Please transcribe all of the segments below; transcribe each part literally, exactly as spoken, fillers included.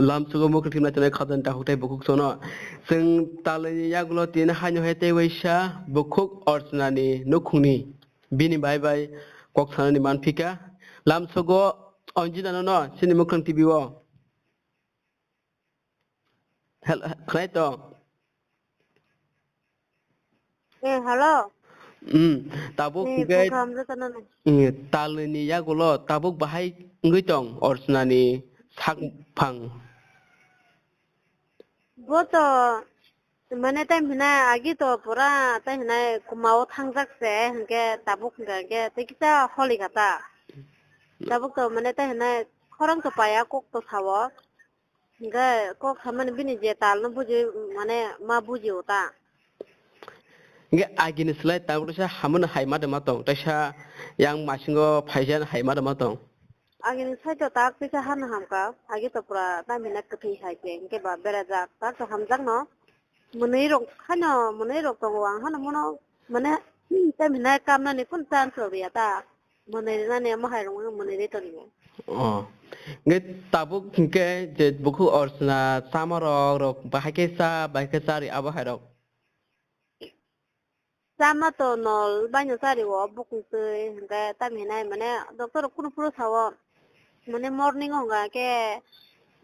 Lamsogo mukhung thimna tongnai khajani takhuk tei bukhuk sono. Chwng talni yagulo tini haino hai tei waisa bukhuk Orchana ni nukhungni bini bai bai kok sanani manphika. Lamsogo Anjina no no chini Mukhang T V o. Hel-, khlai to. Eh, hello. Hmm, tabuk Eh, hingke, program rwchana nai. Hmm, talni yagulo tabuk bahai wngwi tong Orchana ni sak phang. Bo to, mane, tai hinai agi to pura tai hinai kumao thangjak se, hingke tabuk hingka hingke tei kisa holi kha ta. Tabuk to, mane, tai hinai khorang to paya kok to sao. Hingke kok samani bini je tal no buji, mane, ma buji o ta. Hingke agini slai tabuk sa hamano hai ma de ma tong, tei sa yang masingo phaisa hai ma de ma tong. Agini sai to tak tei sa hano hamka, agi to pura tam hinai kwthwi hai se, hingke ba berajak, tak to hamjak no. Mwnwi rok haino, mwnwi rok tongo, ang hano mono, mane, tam hinai kamnani kun chance rok ya ta. Mwnwi rinani amo hai rok mwnwi ri tongo. Oh. Nge tabuk hingke je bukhuk Orchana chama rok, rok bahai khe cha, bahai khe cha ri abo hai rok. Chama to nol baino chari o bukung twi, hingke tam hinai mane doctor rok kunu phuru sao, mane morning o hwnka khe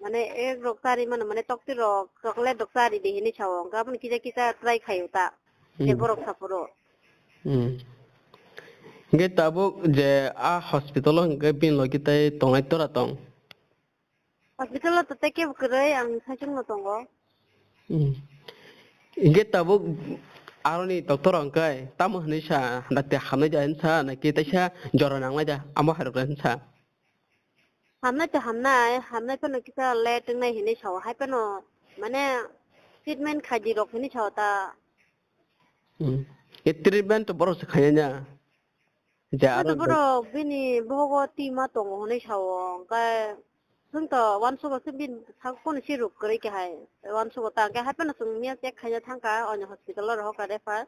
mane egg rok chari mano, mane tokti rok, chocolate rok chari di hinui sao, hingke aboni kisa kisa try khaio ta, je Hmm. borok saphuru. Hmm. Hingke tabuk je a hospital o hingke bini logi tei tongnai tora tong? Hospital o to tei kebo kwrwi, ang saichung no tongo. Hmm. Hingke tabuk aroni doctor hingke tamo hinui sa, dakti hamnai da hinsa, naki teisa jora nangnai da, amo hai rok hinsa? Hamnai to hamnai, hamnai phano kisa late wngnai hinui sao, hai phano mane treatment khaidi rok hinui sao ta. Hmm. E treatment to borok se khaiya nya. Ja, aro borok bini bohogo tima tongo hinui sao, hingke chwng to uansugo se bini sak phano se ruk kwrwi khe hai, uansugo ta hingke hai phano chwng miya check khaina thangkha, oino hospital o rohorkha refer,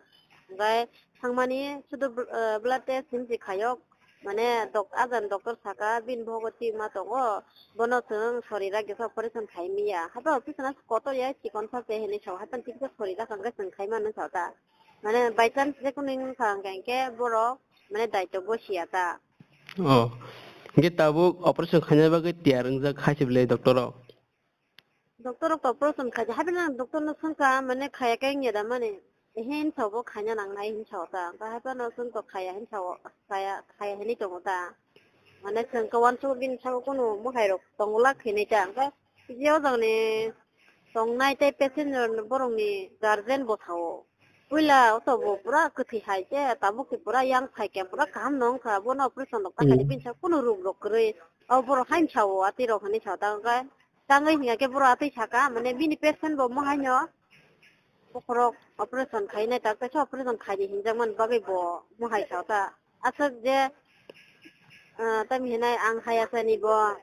hingke thangmani sudu bl-, eh, blood test hinwi se khaio, mane dok-, ajani doctor saka bini bohogo tima tongo, bono chwng sori ragesa operation khai miya, hai phano operation kotor ya chikon sa se hinui sao, hai phano tiksa sori raka hingke chwng khai mano sao ta. Mane by chance je kunu wngkha hingka hinkhe borok mane daitwgo siya ta. Oh. Hinkhe tabuk operation khaina bagwi tiyar wngjak hai se bwlai doctor rok? Doctor rok to operation khaidi, hapheno ang doctor no swngkha, mane khaya khe wngya da mani? Ehe hinsa bo khaina nangnai hinsa o ta. Hingkhe hapheno chwng to khaya hinsa o, khaya, khaya hinwi tongo ta. Mane chwng khe uansukgo bini saka kunu mwkhai rok tongwlak hinwi ta. Hingkhe je o jagani tongnai tei passenger borokni guardian bo sao. Puila o to bo pura kwthwi hai khe, tabuk khe pura yang phai khe pura kaham no wngkha, bono operation rok ta khaidi, hmm, bini saka kunu room rok kwrwi. O borok haino sao, atwi rok hinwi sao, ta hwnkhe tangwi hwnkhe borok atwi saka, mane bini patient bo mo haino bokhorok operation khainai, tak kaisa operation khaidi hinjakmani bagwi bo mo hai sao ta. Aswk je, ah, tamni hinai ang hai asani bo,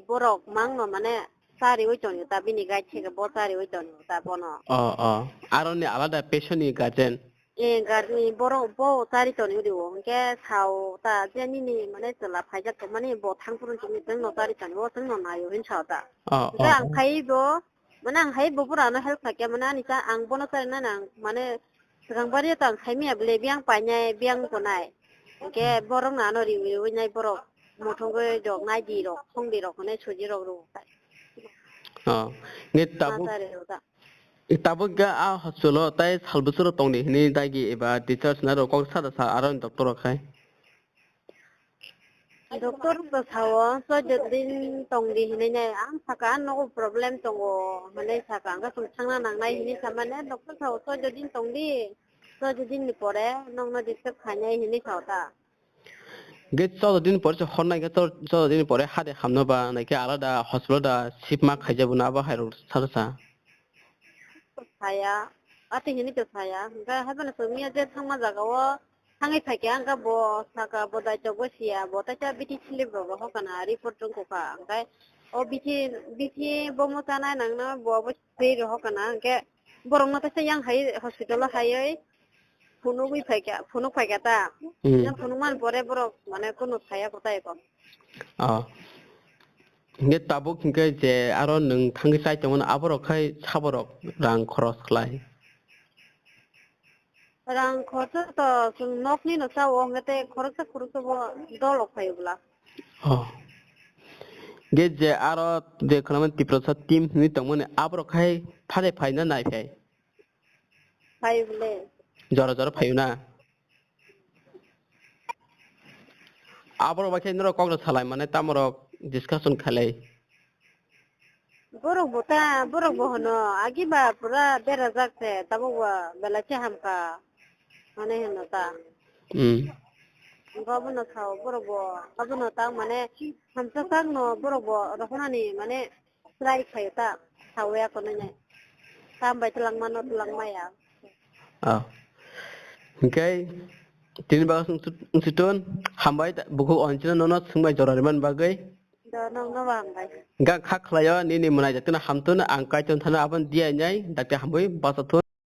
borok mangno mane chariwi tongo ta, bini guide theke bo chariwi tongo ta bono. Oh, oh. Aroni alada patient ni guardian? Eh, guardian ni borok bo chari tongo rio. Hingke sao ta je nini mane chwla phaijak tongmani bo thang phuru chwngno chari tongo, chwngno naio hin sao ta. Oh, hingke oh, ang oh. Phai bo, mane ang hai bo pura no help khaikhe, mane ani cha ang bono chari nani ang mane swkang bari ta ang khaimya bwle biyang painai biyang tonai. Hingke borok no ano riwi riwi nai borok muthungwi rok nai di rok, thong di rok hinui suji rok rw. Oh, nge tabuk, tabuk ga a hospital o tai sal bwswk rok tong di hinui dagi eba teachers na rok kok sada sa aro ni doctor rok khai. Doctor rok to sao, soido din tong di hinui nai, ang saka, "Nogo problem tongo," hinui saka, ang khe chwng thangna nangnai hinui samani, doctor sao, "Soido din tong di, soido din ni pore nokno disturb khainai," hinui sao ta. Ge chaudo din pore se hor nai ge chaudo din pore hade hamno ba nai khe alada hospital da sip ma khaijabo na abo hai rok sa sa. Saya, ati hini to saya, hingke haibano chwngya je thangma jaga o thangwi phaikha, hingke bo saka bo daitokgo siya, bo teisa bithi slip rok rohor kana report wngkha, hingke o bithi, bithi bomo chanai nangno bo abo twi rohor kana, hingke borokno teisa yang hai hospital o haiwi phunugwi phaikha, phunuk phaikha ta. Hmm. Yang phunukmani pore borok mane kunu saya kwtai ko. Oh. Hingke tabuk hingke je aro nwng thangwi chai tongmani aborok khai saborok rang khoros khlai. Rang khorsa to chwng nokni no chao, hwnkhe tei khoroksa khoroksa bo dol rok phaio bwla. Oh. Ge je aro je khwnamani Tiprasa team hinwi tongmani aborok khai phale phaina nai phai. Phaio bwle. Jora jora phaio na. Aborok bai khe norok kokno salai mane tamorok discussion khalai. Borok bo ta, borok bo hono, agi ba pura berajak se, tabuk ba belai se hamkha, hwnwi hwno ta. Hmm. Bo bono sao, borok bo, abono ta mane hamsa sakno borok bo rohornani mane try khaio ta, sao ya kono nai. Tam bai twlang mano, twlang maya. Ah. Hingke tini bago sung sut-, sung sutun, hambai ta, bukhuk onchino nono sungbai jora rimani bagwi. Do nokno bo hambai. Ga kha khlaio nini mwnai jatino hamtun ang kaitor thana abon diya nai dakti hambai basa thun.